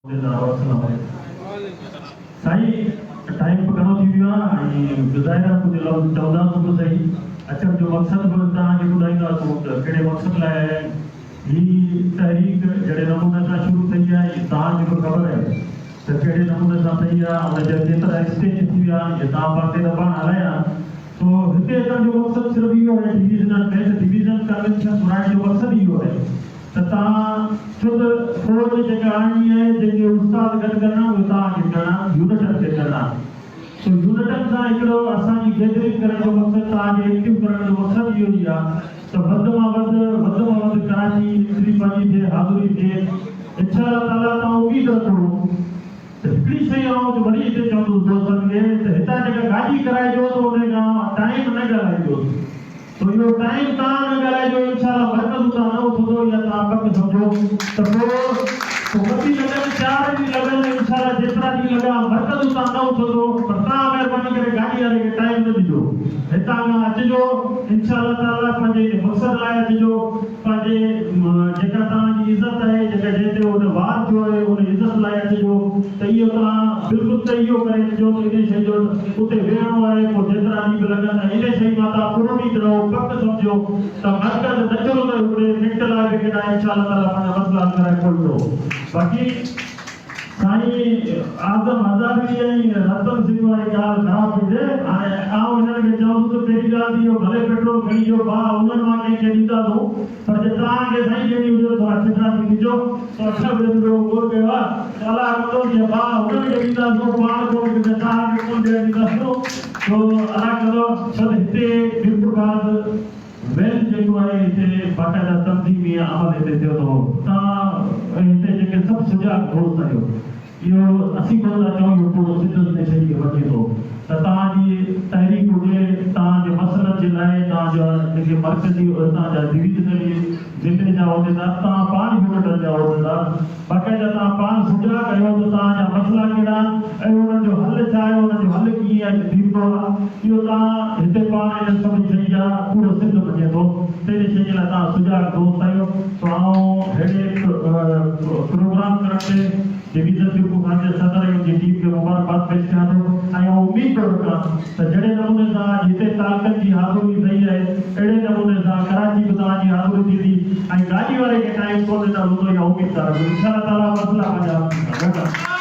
السلام عليڪم سائين ٽائيم به گهڻو ٿي ويو آهي ۽ بظاهر ڪجهه لفظ چونداسون به سهي اچڻ جو مقصد به توهان کي ٻڌائينداسون ته ڪهڙي مقصد لاء آيا آهيون هي تحريڪ جهڙي نموني سان شروع ٿي آهي اهي توهان کي به خبر آهي ته ڪهڙي نموني سان ٿي آهي ان جا ڪيترا اسٽيج ٿي ويا آهن اهي توهان پنهنجي زبان هلايا سو هتي اچڻ جو مقصد صرف اهو آهي ڊويزنل ۾ ته ڊويزن ڪنوينشن گهرائڻ جو مقصد اهو آهي ته توهان ڇو ته فوج جيڪا آڻڻي آهي، جيڪي استاد گڏ ڪرڻا اهي توهان کي ڪرڻا، يونٽن کي ڪرڻا. سو يونٽن سان هڪڙو اسان جي گيدرنگ ڪرڻ جو مقصد توهان کي ايڪٽو ڪرڻ جو مقصد اهو ئي آهي ته وڌ مان وڌ وڌ مان وڌ ڪراچي انٽري پنهنجي ٿئي، حاضري ٿئي. انشاء الله تعاليٰ توهان اميد رکو ته هڪڙي شيء آئون وري هتي چوندس دوستن کي ته هتان جيڪا گاڏي ڪرائجو ته ان کان ٽائيم نه ڳالهائجوس. سو اهو ٽائيم توهان نه ڳالهائجو انشاء الله مرڪز اتان نه اٿندو اها توهان پڪ سمجهو ته پوء پوء ٻه ڏينهن لڳن چار ڏينهن لڳن انشاء الله جيترا ڏينهن لڳا مرڪز اتان نه اٿندو پر توهان مهرباني ڪري گاڏي واري کي ٽائيم نه ڏجو هتان کان اچجو انشاء الله تعالي پنهنجي ان مقصد لاء اچجو پنهنجي جيڪا توهان جي عزت آهي جيڪا جنهن تي ان وار ٿيو آهي ان عزت لاء اچجو ته اهو توهان بلڪل تهيو ڪري اچجو ته انهي شيء جو اتي ويهڻو آهي پوء جيترا ڏينهن به لڳن ۽ انهي شيء مان توهان پراميد رهو پڪ سمجهو ته مرڪز نه چرندو هڪڙي منٽ لاء به ڪيڏانهن انشاء الله تعاليٰ پنهنجا مسئلا حل ڪرائي پوء ايندو باقي سائين اعظم هزاري ۽ رتن سنگهه واري ڳالهه خراب پئي ٿئي. هاڻي آئون هنن کي چوندس ته پهرين ڳالهه ته اهو ڀلي پيٽرول کڻي اهو باهه انهن مان ڪنهن کي ڏينداسون پر جي توهان کي سائين ڏيڻي هجي ته ٿورا ڇترا ٿي ڏجو. سو اسان به ايترو غور ڪيو آهي ته الله ڪندو جي باهه هنن کي ڏينداسون پاڻ ڪونه ڪنهن توهان کي ڪونه ڏيڻ ڏينداسون. سو الله ڪندو ڇو ته هتي ميرپورخاص ويل جيڪو آهي هتي باقاعده تنظيمي عمل هتي ٿيو ٿو تان هتي جيڪي سڀ سجاڳ دوست آهيو اهو اسين ڪونه ٿا چئون اهو پورو سنڌ ان شيء کي مڃي ٿو ته توهان جي تحريڪ هجي توهان جي مسئلن جي لاء توهان جا جيڪي مرڪزي توهان جا ڊويزنري ضلعي جا عهديدار توهان پاڻ يونٽن جا عهديدار باقاعده توهان پاڻ سجاڳ آهيو ته توهان جا مسئلا ڪهڙا آهن ۽ انهن جو حل ڇا آهي، انهن جو حل ڪيئن ٿيندو آهي، اهو توهان هتي پاڻ انهن سڀني شين جا پورو سنڌ مڃي ٿو ته انهن شين جي لاء توهان سجاڳ دوست آهيو سو آئون ههڙي پروگرام ڪرڻ تي ڊويزن ميرپور خان جي صدر ۽ ان جي ٽيم کي مبارڪباد پيش ڪيان ٿو ۽ آئون اميد ٿو رکان ته جهڙي نموني سان اڄ هتي تعلقن جي حاضري ٿئي آهي اهڙي نموني سان ڪراچي به توهان جي حاضري ٿيندي ۽ گاڏي واري کي ٽائيم ڪونه ڏنل هوندو اها اميد ٿا رکون انشاء الله تعاليٰ مسئلا پنهنجا حل ٿيندا.